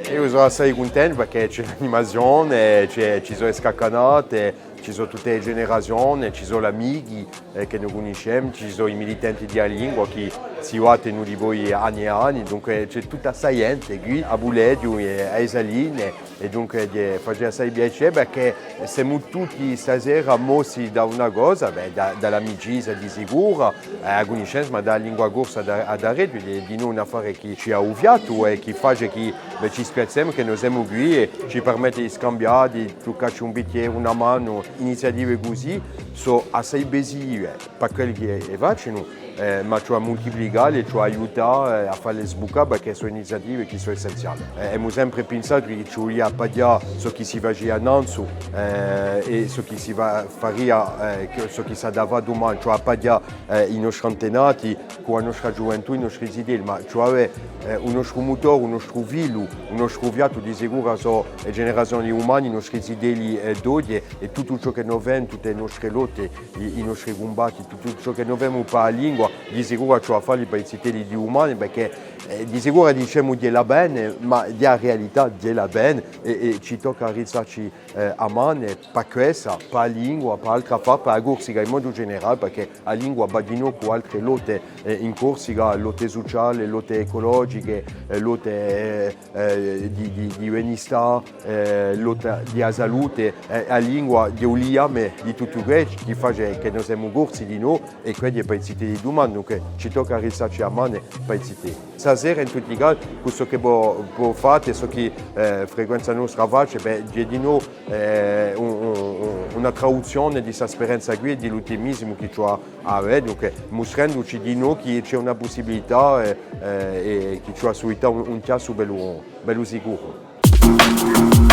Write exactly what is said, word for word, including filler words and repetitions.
Eiu sò assai cuntentu perchè ci hè l'animazione, ci hè, ci sò e scaccanate, ci sò tutte e generazione, ci sò l'amichi, eh, chì no cunniscemu, ci sò i militenti di a lingua chì si battenu dipoi anni è anni, dunque ci hè tutta sta ghjente quì, à Buleghju è à e Saline, è dunque, eh, face assai piacè perchè semu tutti stasera mossi da una cosa, bè, da, da l'amicizia di sicuru, eh, a cunniscenza, ma da a lingua corsa da, à daretu, hè dinù un affare chì ci hà u fiatu è chì face chì, bè, ci spiazzemu chì no semu quì è ci permette di scambià, di tuccacci un bichjeru, una manu, iniziative cusì sò assai pusitive. Pà quelli chì e, e facenu, eh, ma ci vole à multiplicà, ci vole à aiutà, eh, à falle sbuccà, perchè sò iniziative chì sò essenziale. Eh, emu sempre pinsatu chì ci vulia à paghjà ciò chì si facia nanzu, eh, è ciò chì si fa-, faria, eh, chì, ciò chì s'hà da fà dumane, ci vole à paghjà, eh, i nostri antenati, cù a nostra ghjuventù, i nostri zitelli, ma ci vole à avè, eh, u nostru mutore, u nostru filu, u nostru fiatu, di sicuru sò e generazioni dumane, i nostri zitelli, eh, d'oghje, è tuttu ciò chì no femu, tutte e nostre lotte, i, i nostri cumbatti, tuttu ciò chì no femu pà a lingua, di sicuru ci vole à falli pà i zitelli di dumane, perchè, eh, di sicuru dicemu di a bene, ma di a realità di a bene, è, è ci tocca à rizzà ci, eh, a mane, pà quessa, pà a lingua, pà altri affari, pà a Corsica in modu generale, perchè a lingua và dinù cù altre lotte, eh, in Corsica, lotte suciale, lotte eculogiche, eh, lotte, eh, eh, di, di, di benistà, eh, lotta di a salute, eh, a lingua hè u liame di tuttu què chì face chì no semu Corsi dinù è què hè pà i zitelli dumane, dunque ci tocca à rizzà ci a mane pà i zitelli. Stasera, in tutti i casi, cù ciò chì vo, vo fate, ciò chì, eh, Frequenza Nostra face, bè, hè dinù, eh, un, un, un, una traduzzione di sta speranza quì è di l'ottimisimu chì ci vole à avè, dunque, mustrenduci dinù chì ci hè una pussibilità, eh, eh, è chì ci vole à suità un, un chjassu bellu, bellu sicuru.